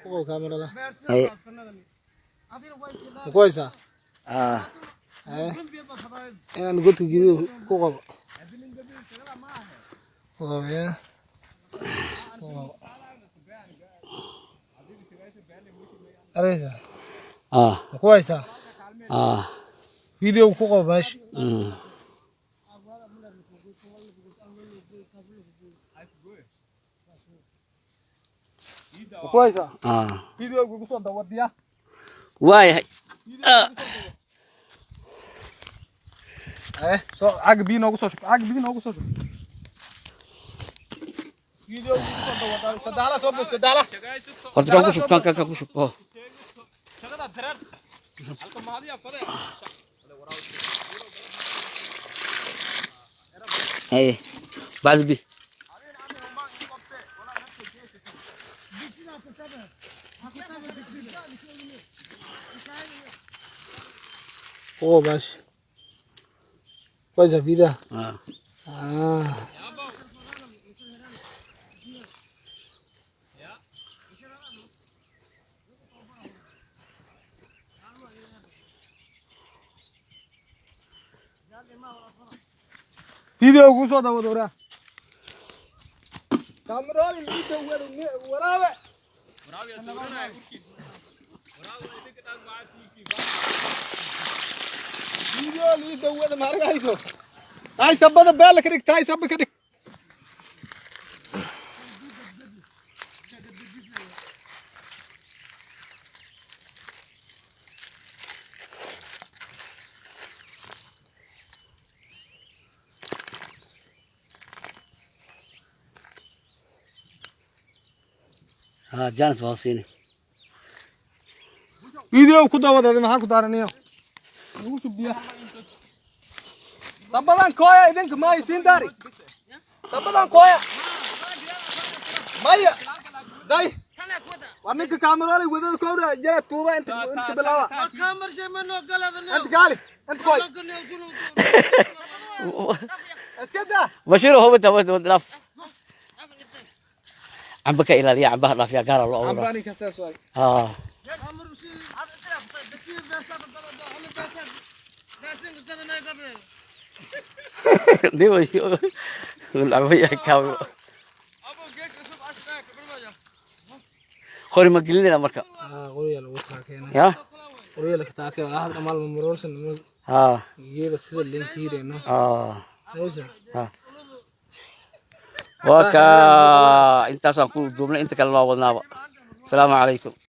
Ku kaamirada. Haye. Ma ku haysaa? Ah. Haye. Inaan godka geliyo ku qabo. Ku qabo ya. Ku qabo. Araysa. Ah. Ma ku haysaa? Ah. Video ku qabo meesha. Ma ku haysaa? Ah. Video kugu soo dawadiya. Waayahay. Eh, soo cag biyo noogu soo shub. Cag biyo noogu soo shub. Video kugu soo dawada. Sadaala soo bus sadaala. Horta kan ku shub, kan ku shub. Oh. Haye. Bacdi bi. Ku qabo meesha. Ku haysaa video? Ah. Ah. Video kugu soo dawado waraa. Kaamirada ii dawado waraabe. Video ii dawado ma argayso. Ay sabada beel ka dhig, tay sab ka dhig. Ah, jaanis waa siini. Video ku dawada maxaa ku daaranayo? Ugu shub biyaha. Sabadan kooya idinka ma isiin daari. Sabadan kooya. Maya. Day. War ninka kaamirada wadada kowra jara tuuba inta inta bilaaba. Inta gaali. Inta kooy. Iska daa. Bashiir hubi wada dhaaf. Camba ka ilaaliya, cambaha dhaafiya gaara loo abuuraa. Ambani ka saas waay. Ah. Digo yo. Lacbaya kaamiro. Qori ma gelinayna marka? Ah, qoriya lagu taakeena. Ya? Qoriya lagu taakeena. Ah, dhamaal maroorsan Ah. geeda sida linkiireyno. Ah. Haysa. Ah. Waa kaa intaasaan ku duubnay, inta kale waa wadnaaba. Asalaamu calaykum.